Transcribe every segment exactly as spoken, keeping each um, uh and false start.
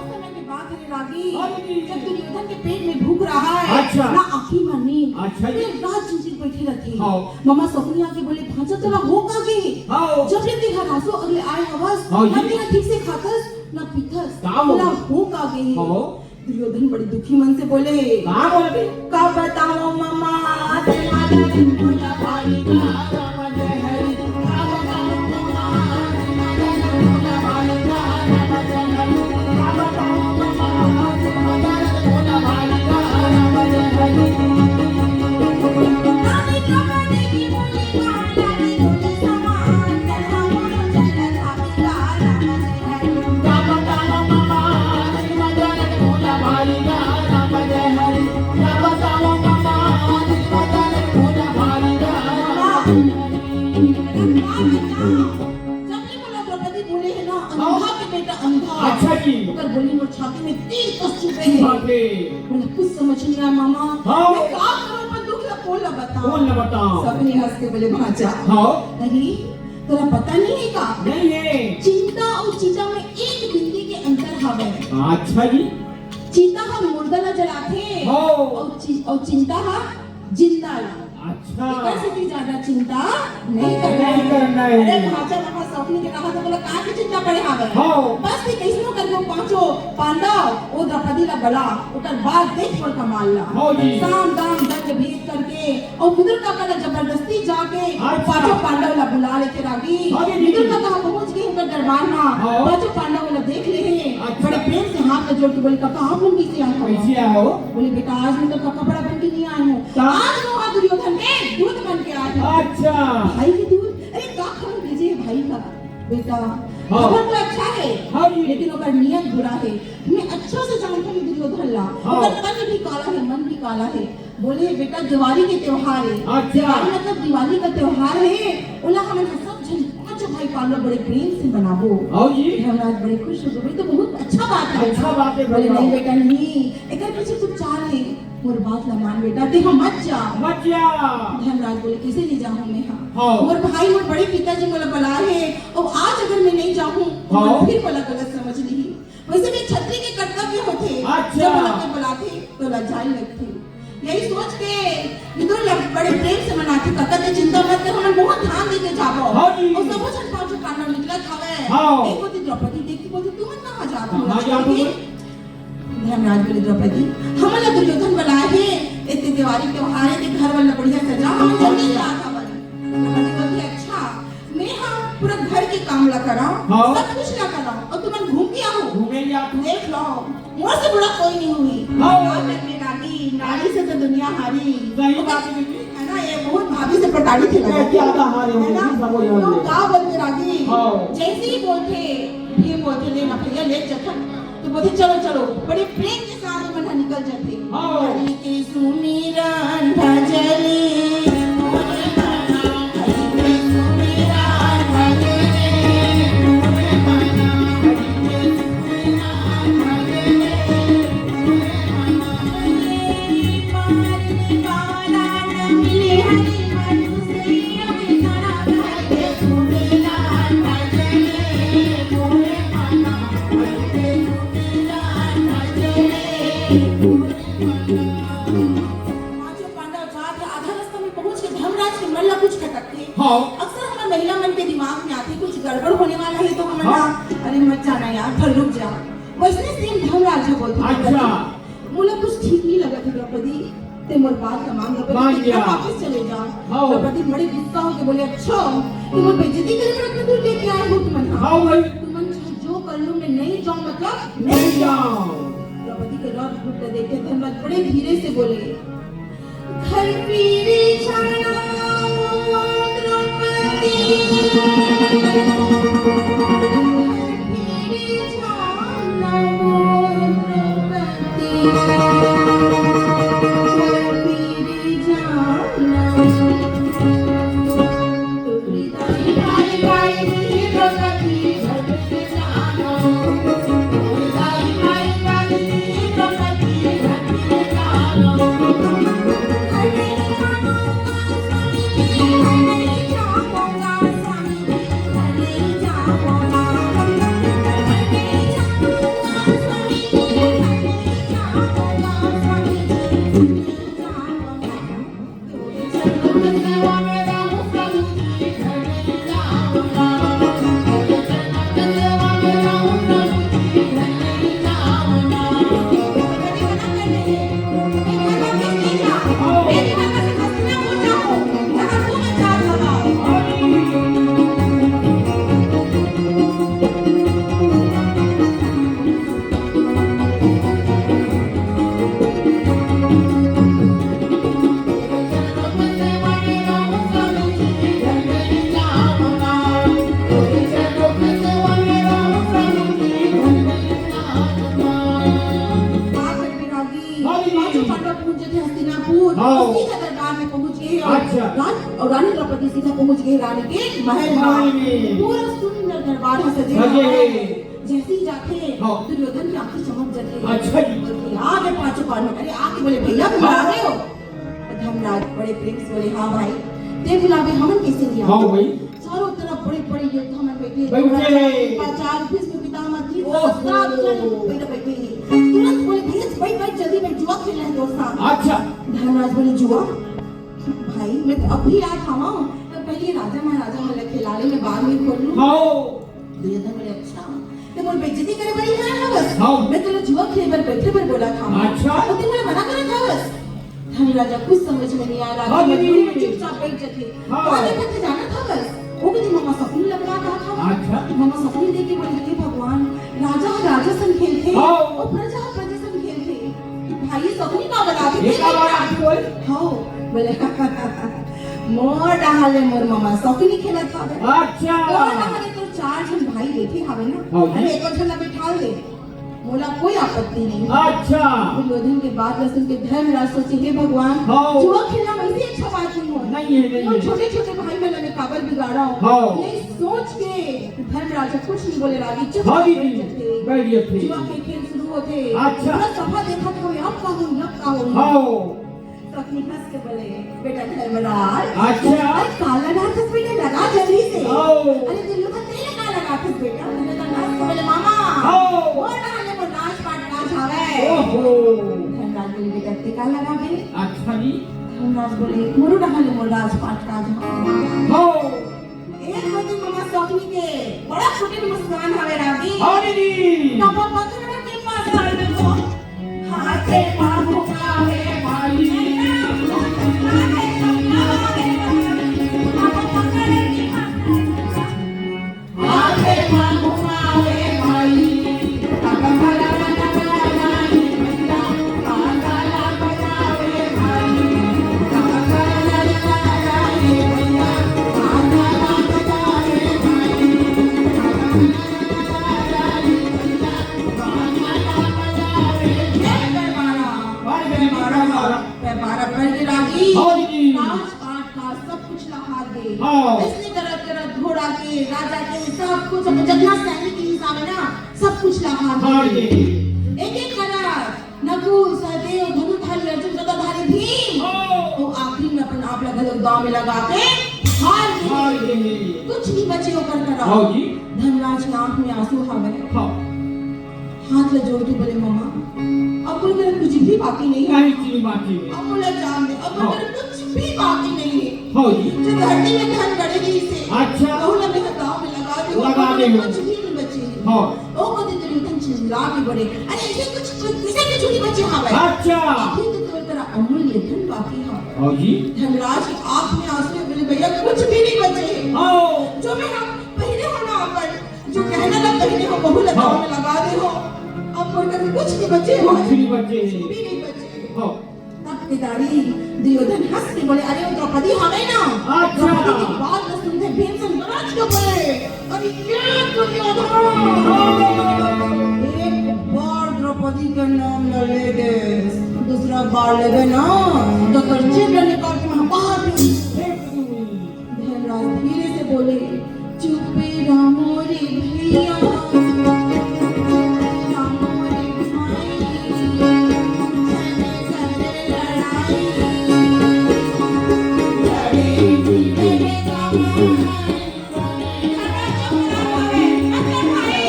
समय के बात हरे रागी, हाँ जी। जब दुर्योधन के पेट में भूख रहा है, अच्छा। ना आँखी में नींद, अच्छा जी। दिन रात झिनझिन बैठे रहते हैं। हाँ। ममा सपनी आके बोले, "भांचा तोला हो का गे?" हाँ। जब ले तेहा रासो अगले आए हवस, हाँ ना जी। तेहा ठीक से खाथस, ना पीथस, का हो? तोला हो का गे? हाँ। दुर्योधन बड़ी दुखी मन से बोले, का बोलबे? का बतावं ममा, तेला दिन मोला भारी का राम जय हरि। का बतावं ममा, तेला दिन मोला भारी का राम जय हरि। का बतावं ममा, तेला दिन मोला भारी का राम जय हरि। जब ले मोला द्रौपदी बोले हे ना, अंधा के बेटा अंधा। अच्छा जी। ओकर बोली मोर छाती में तीर कस चुके हे। बाप रे। मोला कुछ समझ नहीं आया मामा। हाँ। मैं का करूं, अपन दुख ला कोन ला बतावं? कोन ला बतावं? सपनी हंस के बोले, भांचा। हाँ। नहीं, तोला पता नहीं है का? नहीं है। चिंता अउ चीता में एक बिंदी के अंतर हावय। अच्छा जी। चीता ह मुर्दा ला जलाथे, हाँ। अउ चि-, अउ चिंता ह जिंदा ला। अच्छा। एकर सेती ज्यादा चिंता नहीं करना नहीं है। करना है। अरे भांचा, ममा सपनी के कहा तो बोला, का के चिंता पड़े हावय? हाँ। बस ते कइसनो करके पांचों पांडव ओ द्रौपदी ला बला, ओकर बाद देख मोर कमाल ला। हाँ जी। साम दाम दंड भेद करके अउ विदुर काका ला जबरदस्ती जाके अच्छा। पांचों पांडव ला बुला लेके रागी। हाँ जी। विदुर काका पहुंच गे ओकर दरबार मा। हाँ। पांचों पांडव ला देख ले हे। अच्छा। बड़े प्रेम से हाथ ला जोड़ के बोले, "काका, आप मन कइसे आए हो?" कइसे आए हो? बोले, "बेटा, आज मैं तो काका बड़ा बन के नहीं आए हूँ। का? आज मैं वहाँ दुर्योधन के दूत बन के आए हूँ।" अच्छा। भाई के दूत? अरे, का खबर भेजे हे भाई का? बेटा, हाँ। खबर तो अच्छा है, हाँ जी। लेकिन ओकर नियत बुरा है। मैं अच्छा से जानता हूँ दुर्योधन ला। हाँ। ओकर तन भी काला है, मन भी काला है। बोले, "बेटा, देवारी के त्योहार है।" अच्छा। देवारी मतलब दिवाली का त्योहार है। ओला हमन ह सब झन पांचों भाई पांडव बड़े प्रेम से मनाबो। हाँ जी। धर्मराज बड़े खुश हो गए, "तो बहुत अच्छा बात है।" अच्छा बात है, बोले, बढ़िया। "नहीं बेटा, नहीं, एकर पीछे कुछ चाल है। मोर बात ला मान बेटा, ते ह मत जा।" मत जा। धर्मराज बोले, "कैसे नहीं जाऊँ मैं? हाँ। हाँ। मोर भाई, मोर बड़े पिताजी मोला बलाए हे, अउ आज अगर मैं नहीं जाहूँ, तो हाँ। मन फिर मोला गलत समझ लिही।" वैसे भी छत्री के कर्तव्य होथे, अच्छा। जब ओला कोई बुलाथे, तो ओला जाए लगथे। यही सोच के विदुर ला बड़े प्रेम से मनाथे, "काका, ते चिंता मत कर, हमन बहुत ध्यान देके जाबो।" हाँ जी। अउ सबो झन पांचों पांडव निकलत हवय। हाँ। एक कोती द्रौपदी देखती बोलती, "तुमन कहाँ जात हो?" कहाँ जात हो? धर्मराज बोले, "द्रौपदी, हमन ला दुर्योधन बलाए हे, एते देवारी त्योहार हे, ते घर वाला बढ़िया सजा, हमन जल्दी जात हवन।" द्रौपदी बोलती, "अच्छा।" मैं ह पूरा घर के काम ला करंव, हाँ। सब कुछ ला करंव, अउ तुमन घूम के आहू। घूमे जात हूँ। देख लो, मोर से बुरा कोई नहीं हुई। हाँ। का करबे रागी, नारी से तो दुनिया हारी। सही बात है दीदी। है ना, ये बहुत भाभी से प्रताड़ित है ए, लगा। क्या था हारे हो है ना? दीदी, सब हो जाओ तो ये। का बोलते रागी? हाँ। जैसे ही बोलते, ये बोलते, "ले ना भैया, ले चल।" तो बोलते, "चलो, चलो।" बड़े प्रेम के साथ मन ह निकल जाथे। हाँ। हरि के सुमिरन भजले, हरि के सुमिरन भजले, हरि के सुमिरन भजले। अरे मत जाना यार, थोड़ा रुक जा। वैसने same धर्मराज ह बोलथे, अच्छा। मोला कुछ ठीक नहीं लगत हे द्रौपदी, ते मोर बात ल मान, द्रौपदी मान के घर गया। वापस चले जा। हाँ। द्रौपदी बड़े गुस्सा होके बोले, अच्छा, तुमन बेइज्जती करे बर अतना दूर लेके आए हो तुमन? हाँ भाई। तुमन चाहे जो कर लो, मैं नहीं जाऊँ, मतलब नहीं जाऊँ। द्रौपदी के रौद्र रूप ल देख के धर्मराज बड़े धीरे से बोले, घर फिर जाना वो द्रौपदी, घर फिर जाना वो द्रौपदी, घर फिर जाना। पांचों पांडव पहुंच गए थे हस्तिनापुर। हाँ। सीधा दरबार में पहुंच गए और अच्छा। राज-, और रानी द्रौपदी सीधा पहुंच गई रानी के महल में। महल में। पूरा सुंदर दरबार ह सजे सजे हुआ है। है। जैसे ही जाते हैं, हाँ। दुर्योधन की आंखें चमक जाती है। अच्छा जी। बोलते, "आ गए पांचों पांडव।" अरे, आके बोले, "भैया, तुम हाँ। आ गए हो?" और धर्मराज बड़े प्रेम से बोले, "हाँ भाई, ते बुलावे, हमन कैसे नहीं आवे?" हाँ भाई। चारों तरफ बड़े-बड़े योद्धा मन बैठे हैं। बैठे हैं। द्रोणाचार्य, कृपाचार्य, भीष्म पितामह, धृतराष्ट्र, ओहो। सब जन बैठे, बैठे हैं। तुरंत बोले, "भैया, बैठ, बैठ, जल्दी बैठ, जुआ खेलना है दोस्त साथ।" अच्छा। धर्मराज बोले, "जुआ? भाई, मैं तो अभी आया था, तो पहले राजा महाराजा मन ला खिला ले, मैं बाद में खोल लूँ।" हाँ। दुर्योधन बोले, "अच्छा, ते मोर बेइज्जती करे बर ही आए हवस? हाँ। मैं तोला जुआ खेले बर बैठे बर बोला था। अच्छा। तो ते मोला मना करत हवस?" धर्मराजा कुछ समझ में नहीं आया, हाँ, मजबूरी में नहीं। चुपचाप बैठ जाते। हाँ। कहाँ देखत हे जानत हवस? वो कति ममा सकुनी लगा था। अच्छा। ममा सकुनी देख के बोले, "हे भगवान, राजा ह राजा सन खेलथे, हाँ। और प्रजा ह प्रजा सन खेलथे। भाई सकुनी का बना दे?" ये का बना दे बोल? हाँ, बोले, "मोर डहार ले मोर ममा सकुनी खेलत हवे। अच्छा। मोर डहार ले तो चार झन भाई बैठे हवे ना, हाँ जी। अरे एक झन ला बैठा दे, मोला कोई आपत्ति नहीं है।" अच्छा। दुर्योधन के बात ला सुन के धर्मराज सोचे, "हे भगवान, हाँ। जुआ खेलना वैसे अच्छा बात नहीं हो, नहीं है, नहीं है। छोटे छोटे भाई मन ला काबर बिगाड़ा हो?" हाँ। ये सोच के धर्मराज कुछ नहीं बोले लागे, चुप हाँ जी, बैठ जाते। बैठ जाते। जुआ के खेल शुरू होते। अच्छा। पूरा सभा देखत हवे, अब का होई, अब का होई। हाँ। सखी हंस के बोले, "बेटा धर्मराज, अच्छा। अरे का लगाथस बेटा, लगा जल्दी से।" ओ। अरे दुल्लू का तेल का लगाथस बेटा? दुल्लू का हंस के बोले, "मामा, ओ। मोर डहार ले मोर राजपाट काज हवे।" ओहो। धर्मराज बोले, "बेटा ते का लगाबे?" अच्छा जी। धर्मराज बोले, "मोरो डहार ले मोर राजपाट काज हवे।" ओ। एक दो दिन ममा सखी के बड़ा छोटे मुस्कान हवे रागी। हाँ दीदी। तब पकड़ के पास कर दे तो। हाथे पाँव घुमावे भाई। पैमारा पर के रागी। हाँ जी। राजपाट का सब कुछ ला हार गे। हाँ। इसने करत करत घोड़ा के, राजा के, सब कुछ, अपन जितना सैनिक के हिसाब है ना, सब कुछ ला हार गे। हार गे। एक एक करत नकुल, सहदेव, धनुधारी अर्जुन, गदाधारी भीम। हाँ। वो आखिरी में अपन आप ला घलो दांव में लगा के हार गे। हार गे। कुछ नहीं बचे ओकर करा। हाँ जी। धर्मराज के आंख में आंसू हवे। हाँ। हाथ ला जोड़ के बोले, "ममा, अब मोर करा कुछ भी बाकी नहीं है। नहीं, कुछ भी बाकी नहीं। अब मोला जान दे, अब मोर हाँ। करा कुछ भी बाकी नहीं है। हाँ जी। जो धरती में धन गड़े रहिसे, अच्छा। वहू ला मैं दांव में लगा दे, लगा अब दे मोर हो। कुछ भी नहीं हाँ। ओ कोती दुर्योधन चिल्ला के बोले, "अरे, ये कुछ, कुछ, किसे कुछ नहीं बचे हवे?" अच्छा। अभी तो तोर करा अमूल्य धन बाकी है। हाँ जी। धर्मराज की आंख में आंसू है, बोले, "भैया, कुछ भी नहीं बचे।" हाँ। जो मैं हम पहने हो ना अपन, जो गहना ला पहने हो, वहू ला हाँ। दाव में लगा दे हो। अब मोर करा कुछ नहीं बचे कुछ हवे। नहीं बचे। कुछ भी नहीं बचे। हाँ। तब केदारी दुर्योधन हंस के बोले, "अरे, वो द्रौपदी हवे ना?" अच्छा। द्रौपदी की बात न सुनते भीमसेन गरज के बोले, "अरे, ये दुर्योधन! एक बार द्रौपदी के नाम ल ले दे, दूसरा बार लेबे ना, तो तोर जीभ ल निकाल के मैं बाहर फेंक दूंगी।" धर्मराज धीरे से बोले, "चुप रहो रे भैया, रामो रे भाई, जन कर लड़ाई, लड़े तेरे गाँव में, लड़े चुप रहो रे, मतलब भाई,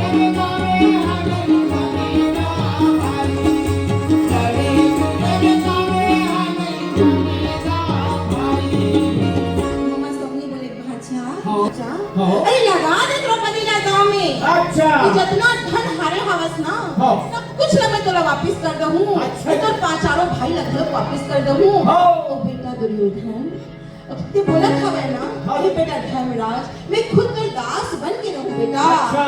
तेरे गाँव में आ गई, लड़े तेरे गाँव में आ गई।" मम्मा सबने बोले, "अच्छा, हाँ। अच्छा।" हाँ। "अरे, लगा दे द्रौपदी ला दाव में।" अच्छा। कि जितना धन हारे हवस ना, हाँ। सब कुछ ला मैं तोला वापिस कर दूँ। अच्छा। तोर पाँच चारों भाई ला घलो वापिस कर दूँ। हाँ। ओ बेटा दुर्योधन, अब ते बोलत हवे ना, हाँ। "अरे बेटा धर्मराज, मैं खुद तोर दास बन के रहूँ बेटा।" अच्छा।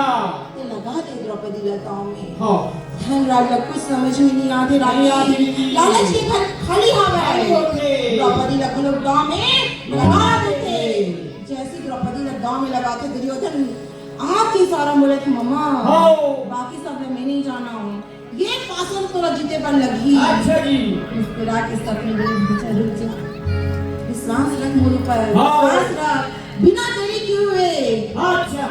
ते लगा दे द्रौपदी ला दाव में। हाँ। धर्मराज ला कुछ समझ में नहीं आते, नहीं आते, नहीं। लालच के घर खाली हवे। खाली होथे। द्रौपदी ला घलो दाव में लगा देथे। जैसे द्रौपदी ला दाव में लगाथे, दुर्योधन आँख के इशारा बोले कि, "मम्मा, हाँ। बाकी सब ला मैं नहीं जाना हूँ, ये पासर तोला जीते बर लगही।" अच्छा जी। मुस्कुरा के सपने बोले, "अच्छा, रुक जा, विश्वास रख मोर ऊपर, हाँ। विश्वास रख, बिना देरी किए हुए।" अच्छा।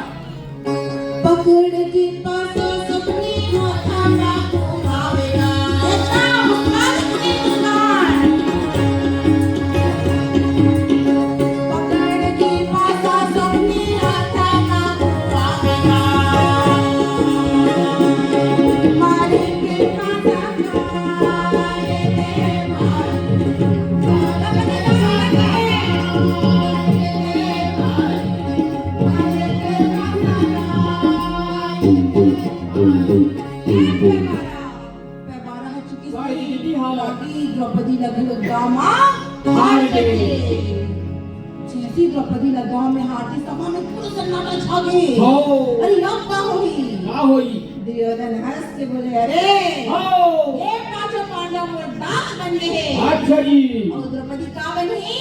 पकड़ के पासा सबने हाथा ला घुमावेला। देखा, मुस्कान कितनी मुस्कान। पकड़ के पासा सबने हाथा ला घुमावेला। मारे के पासा का, ये दे मार। पैबारा ह चुकी सही दीदी, हाँ। बाकी द्रौपदी ल घलो दाव म हार गे। जैसे ही द्रौपदी ल दाव म हारथे, सभा में पूरा सन्नाटा छा गे। हो। अरे, अब का होही? का होही? दुर्योधन हंस के बोले, "अरे, हो। ये पांचों पांडव मोर दास बन गे हे।" अच्छा जी। अउ द्रौपदी का बनही?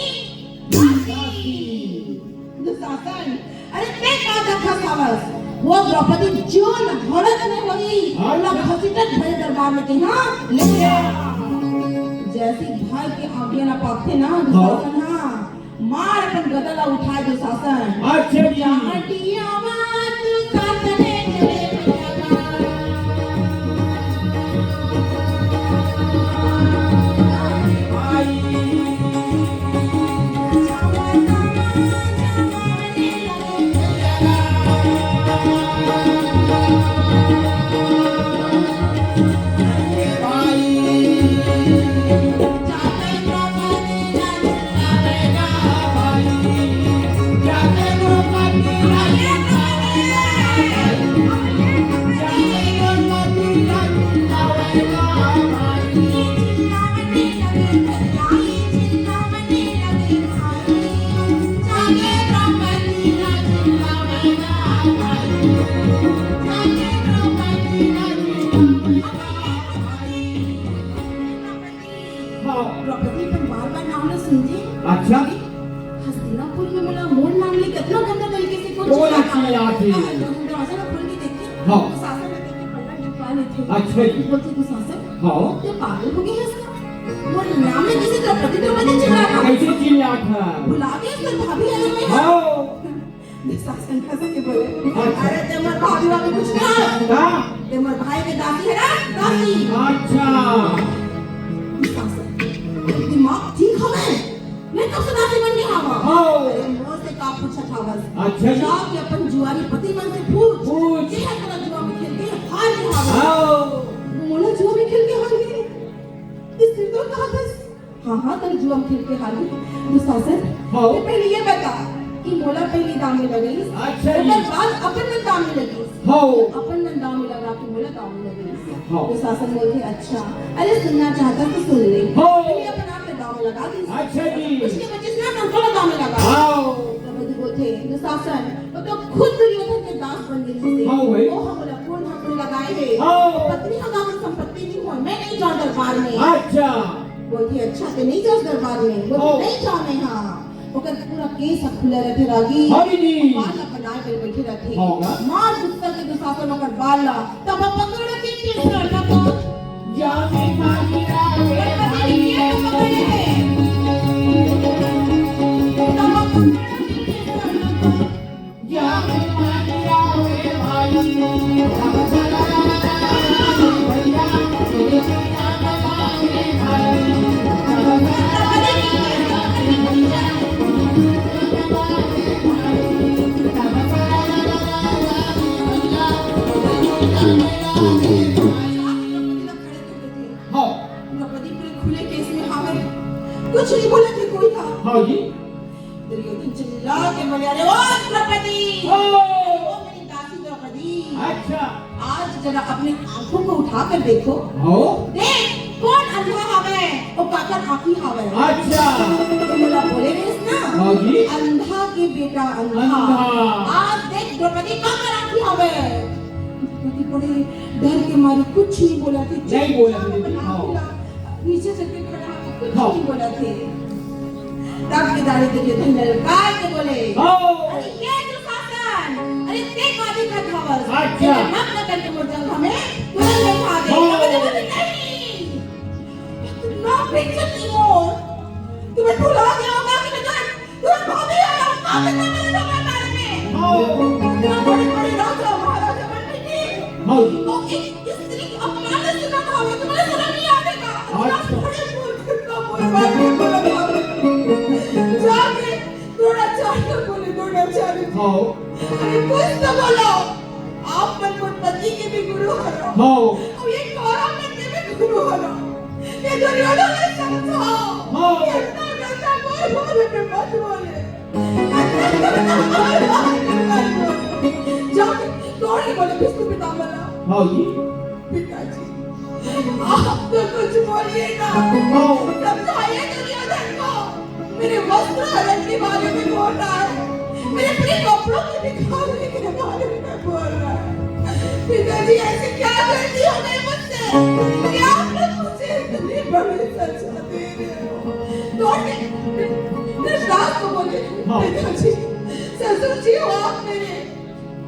दासी। दुशासन, अरे ते का देखत हवस? वो द्रौपदी जोन हड़क में होही, हाँ। ओला घसीटत भरे दरबार में कहीं, हाँ, ले आ। जैसे भाई के आज्ञा ला पाथे ना, हाँ। दुशासन, हाँ, मार अपन गदा ला उठाए दुशासन। अच्छा जी। जहाँ टियावा दुशासन चले भैया। हाँ। द्रौपदी अपन बार-बार नाम ल सुनथे। अच्छा। हस्तिनापुर में मोला मोर नाम ले कितना गंदा तरीके से कोई कोन चिल्लाथे। चिल्लाथे? हाँ, तो हम दरवाजा ला खोल के देखथे। हाँ। दुशासन ला देख के पल्ला निकाल लेथे। अच्छा जी। बोलथे, "दुशासन, हाँ। ते पागल हो गे हस का? मोर नाम में किसी द्रौपदी, द्रौपदी चिल्लाथे।" कैसे चिल्लाथे? भुला गे हस, भाभी आए हुए हैं। हाँ। दुशासन हंस के बोले, अच्छा। "अरे, ते मोर भाभी वाभी कुछ नहीं है। का? ते मोर भाई के दासी है ना, दासी।" अच्छा। दुशासन, "दिमाग ठीक हवे? मैं कब से दासी बन के आवा?" हाँ। "अरे, मोर से का पूछत हवस? अच्छा। जाके अपन जुआरी पति मन से पूछ। पूछ। ये है तोला जुआ में खेल के हार के आवा।" हाँ। "मोला जुआ में खेल के हार गे? ये सिर तो कहा था।" "हाँ, हाँ, तोर जुआ में खेल के हार गे।" दुशासन, हाँ। "ते पहले ये बता, मोला पहिली दाव में लगइस, अच्छा जी। ओकर बाद अपन मन दाव में लगिस। हाँ। अपन मन दाव में लगा के मोला दाव में लगइस। हाँ। दुशासन बोलथे, "अच्छा, अरे सुनना चाहता तो सुन ले।" हाँ। पहिली अपन आप में दाव में लगा दिस। अच्छा जी। उसके वजह से ना संपूर्ण दाव में लगा। हाँ। द्रौपदी बोलथे, "दुशासन, वो तो खुद दुर्योधन के दास बन गई थी। हाँ भाई। वो हमला पूर्ण हक से लगाए है। हाँ। पत्नी हमारी संपत्ति नहीं हो, मैं नहीं जाऊँ दरबार में।" अच्छा। बोलथे, "अच्छा, ते नहीं जाओ दरबार में?" बोलथे, हाँ। "नहीं जाओ मैं, हाँ।" ओकर पूरा केस ह खुला रथे रागी। हाँ दीदी। बाल ला बनाए बर बैठे रथे। हाँ। मार गुस्सा के दुशासन ओकर बाल ला, तब पकड़ के केस ला लगा। जाने मारी रावे भाई। तब पकड़ के केस ला लगा। हाँ। द्रौपदी पूरे खुले केस में हावे, कुछ नहीं बोलत हे कोई हा। हाँ जी। दुर्योधन चिल्ला के बोले, "अरे ओ द्रौपदी, हाँ। ओ मेरी दासी द्रौपदी, अच्छा। आज जरा अपने आंखों को उठा कर देखो। हाँ। देख कौन अंधा हावे, वो काकर आंखी हावे।" अच्छा। तो मोला बोले रहिस ना, हाँ जी। अंधा के बेटा अंधा। अंधा। आज देख द्रौपदी काकर आंखी हावे। द्रौपदी बड़े डर के मारे कुछ नहीं बोलत हे। नहीं बोलत हे, हाँ। नीचे चढ़ के खड़ा होके कुछ हाँ। नहीं बोलत हे। तब के दारी दुर्योधन ललकार के बोले, हाँ। "अरे ये दुशासन, अरे ते का दिखत हवस? अच्छा। तेरे नग्न करके मोर जंघा में तुरंत बैठा दे।" हाँ। बोले, "बोले, नहीं। तुम ना बेइज्जती मोर। तुम्हें भुला गया होगा कि मैं तुम्हें तुम्हें भाभी आ रहा हूँ, क्या करना मैंने तुम्हारे बारे में? हाँ। इतना बड़े बड़े राजा महाराजा बनने के हाँ। और एक स्त्री के अपमान से ना खाओ, तुम्हारे शर्म नहीं आने का? अच्छा। इतना बड़े मूर्ख, इतना बड़े बात नहीं बोला था। जाके द्रोणाचार्य बोले, द्रोणाचार्य जी। हाँ। अरे कुछ तो बोलो। आप मन मोर पति के भी गुरु हरो। हाँ। और ये कौरव मन के भी गुरु हरो। ये दुर्योधन ने समझाओ। हाँ। ये इतना गंदा बोल बोले में मत बोले। इतना गंदा बोल बोले में मत बोले। जाके दौड़ के बोले, "विष्णु पितामह।" हाँ जी। पिताजी, आप तो कुछ बोलिए ना। हाँ। समझाइए दुर्योधन को। मेरे वस्त्र हरण के बारे में बोल रहा है, मेरे प्रिय कपड़ों के निकालने के बारे में बोल रहा है। पिताजी, ऐसी क्या गलती हो गई मुझसे कि आप लोग मुझे इतनी बड़ी सजा दे रहे हो? दौड़ के धृतराष्ट्र को बोले, हाँ। "पिताजी, ससुर जी हो आप मेरे,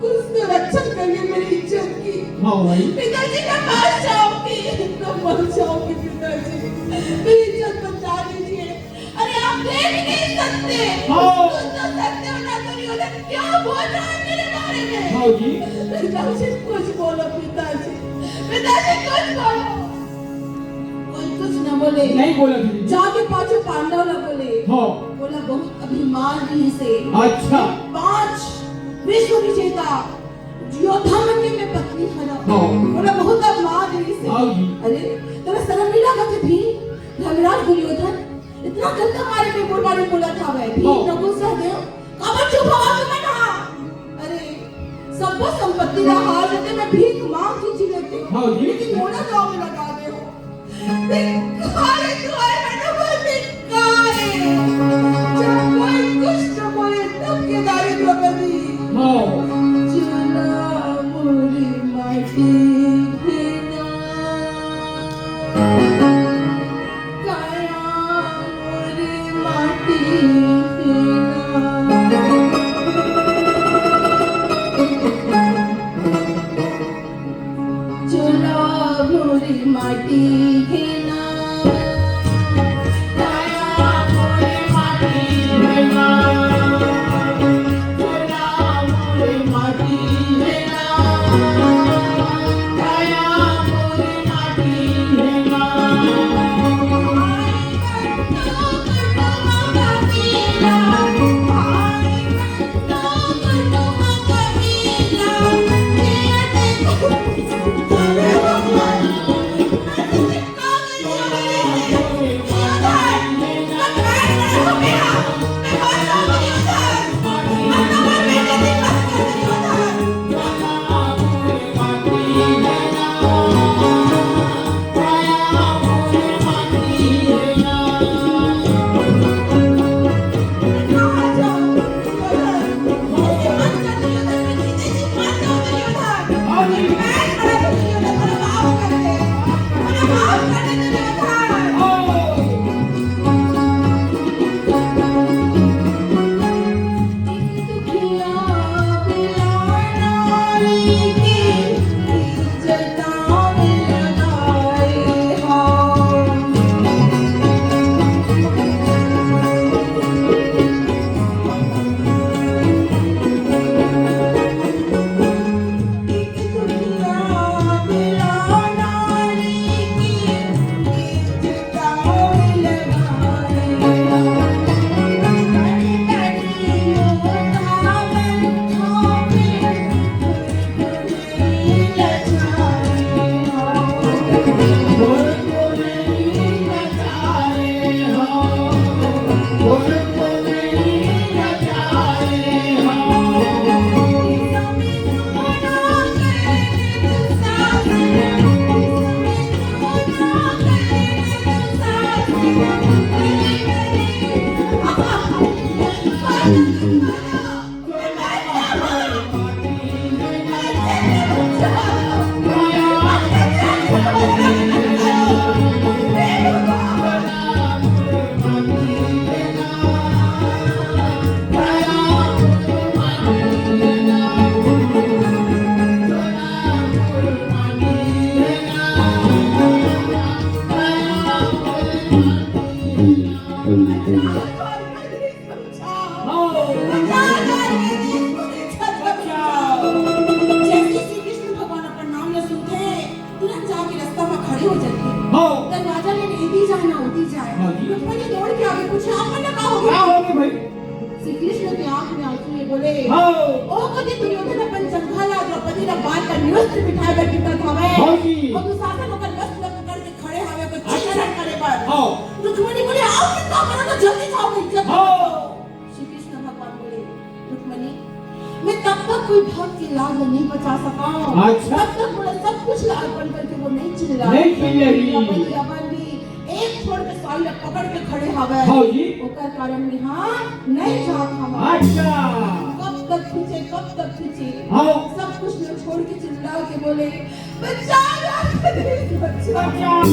कुछ तो रक्षण करिए मेरी इज्जत की।" हाँ भाई। पिताजी, मैं मर जाऊंगी, मैं मर जाऊंगी पिताजी, मेरी इज्जत बचा लीजिए। अरे आप देख नहीं सकते। हाँ। कुछ तो सत्य होना दुर्योधन क्या बोल रहा है मेरे बारे में? हाँ जी। पिताजी कुछ बोलो पिताजी, पिताजी कुछ बोलो। कोई कुछ ना बोले। नहीं बोला दीदी। जाके पाछे पांडव ना बोले। हाँ। बोला बहुत अभिमान रहिसे। अच्छा। पांच विश्व विजेता योद्धा मन के मैं पत्नी हरव। हाँ। बोला बहुत अभिमान रहिसे। हाँ जी। अरे तोला शर्म नहीं लागत हे भीम? धर्मराज दुर्योधन इतना गंदा मारे में बोलबारी बोलत हवय। भीम हाँ। नकुल सहदेव काबर चुप हवा तुमन हा? अरे सब्बो संपत्ति ला हार लेते मैं भीख मांग के जी लेते हो। हाँ जी। लेकिन मोला गांव में लगा दे हो। धिक्कार है तुम्हारे मैडम, धिक्कार है। जब कोई कुछ न बोले तब के दारी द्रौपदी। हाँ। चला मोरी माटी के ना। काया मोरी माटी के ना। चुला भूरी माटी के ना। काया भूरी माटी के ना। चुला भूरी माटी के ना। काया भूरी माटी के ना। वस्त्र बिठाए बर टूटत हवय। हाँ जी। और दुशासन ओकर वस्त्र ला पकड़ के खड़े हवय, ओकर अच्छा। चिंतन करे बर। हाँ। रुक्मणी बोले, "आओ, चिंता करो तो जल्दी जाओ, मैं इज्जत हाँ। करता हूँ।" श्री कृष्ण भगवान बोले, "रुक्मणी, मैं तब तक कोई भक्त के लाज ला नहीं बचा सका हूँ, अच्छा। तब तक मोला सब कुछ ला अर्पण करके वो नहीं चिल्ला।" नहीं चिल्ला रही। अपन, अपन भी एक छोड़ के साड़ी ला पकड़ के खड़े हवय। हाँ जी। ओकर कारण में हाँ नहीं जात हवय। अच्छा। कब तक खींचे, कब तक खींचे? हाँ। सब कुछ ला छोड़ के चिल्ला के बोले, "बचा लो, बचा लो,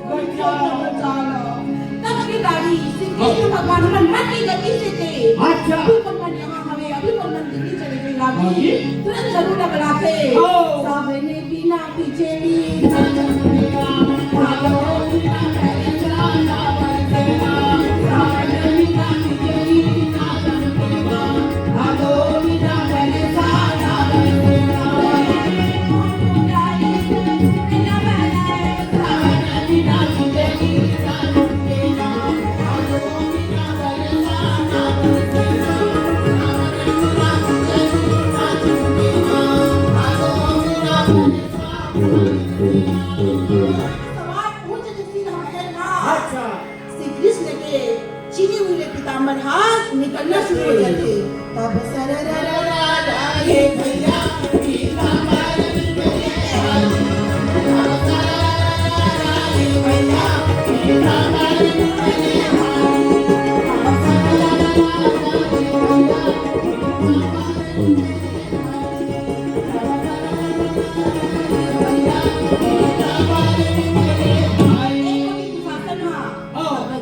बचा लो, बचा लो।" तब के गाड़ी श्री कृष्ण भगवान हमर मन के गति से थे। अच्छा। अभी मन मन यहाँ हवे, अभी मन मन दिल्ली चले गए रागी। हाँ जी। तुरंत जरूर लगलाते। ओ। सावने बिना पीछे भी सवार पहुंच जतिस हमर ना। अच्छा। श्री कृष्ण के चीनी हुई ले पीताम्बर हाथ निकलना शुरू हो जाते। तब सरररररर, हे भैया, पीताम्बर निकले हाथ।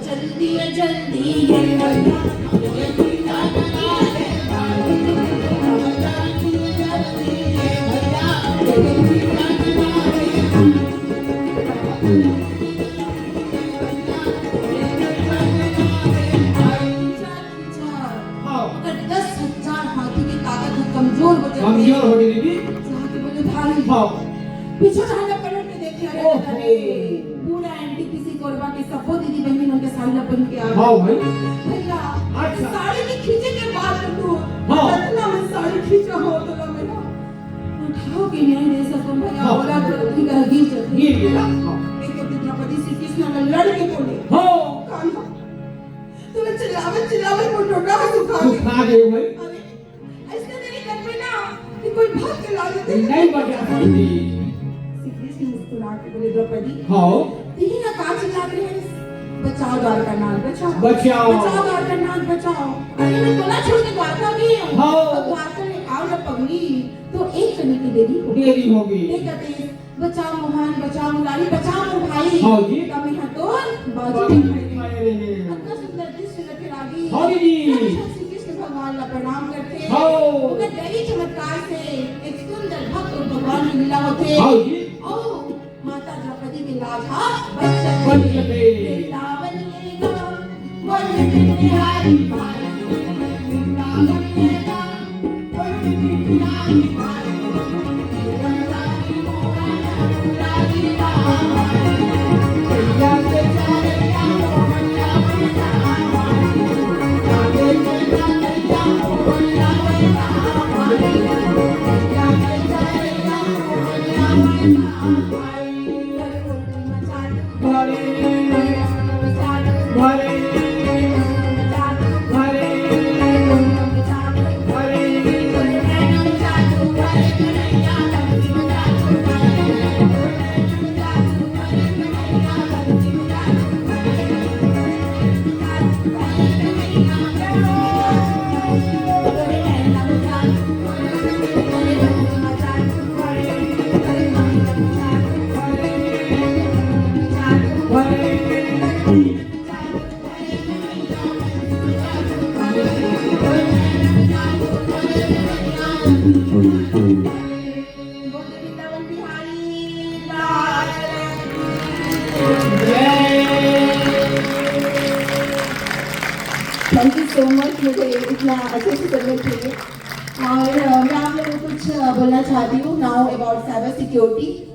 जल्दी, जल्दी, हाँ। अगर दस हजार हाथी के ताकत ह कमजोर हो जाथे। कमजोर हो जाथे दीदी। जाके बोले, "भाई, हाँ। पीछे जाने पलट के देखे, अरे, ओहो। अरे, पूरा एनटीपीसी कोरबा के सबो दीदी बहिनी मन के साड़ी ला पहिन के आ हाँ भाई। भैया, अच्छा। साड़ी के खींचे के बाद तो तू हाँ। रत्ना में साड़ी खींचा हो तो ना मेरा उठाओ के नहीं दे सको भैया, हाँ। बोला तो तू का गिर जाते।" गिर गया, हाँ। एक तो द्रौपदी श्री कृष्ण में लड़ के बोले, हाँ। कान्हा, तोला चिल्लावत चिल्लावत मोर डोकरा ह सुखा गे। सुखा गे भाई। अरे, अइसने तेरी करबे ना कि कोई भक्त ला लेते। नहीं बचा सकती। श्री कृष्ण मुस्कुरा के बोले, "द्रौपदी, हाँ। तिही ना का चिल्लात रहे? बचाओ द्वारका नाथ, बचाओ। बचाओ। बचाओ द्वारका नाथ, बचाओ। अरे, मैं तोला छोड़ के द्वारका गई हूँ। हाँ। अब द्वारका ले आओ ना पगली, तो एक कनी की देरी होगी।" देरी होगी। एक कनी बचाओ मोहन, बचाओ मुरारी, बचाओ मोर भाई। हाँ जी। तब यहाँ तो बाजू बाजू दिखाई दिखाई दे। दे। अतना सुंदर दृश्य नजर आ गई। हाँ दीदी। साक्षात श्री कृष्ण भगवान ला प्रणाम करते। हाँ। उनका दैवी चमत्कार से एक सुंदर भक्त और भगवान की लीला होते। हाँ जी। और माता द्रौपदी के लाज हा बच सके। बच सके। वृंदावन ले गा, बोल बिहारी भाई, वृंदावन ले गा। Thank you so much मुझे इतना अच्छे से करने के लिए। और अ, मैं आप लोगों को कुछ अ, बोलना चाहती हूँ now about cyber security।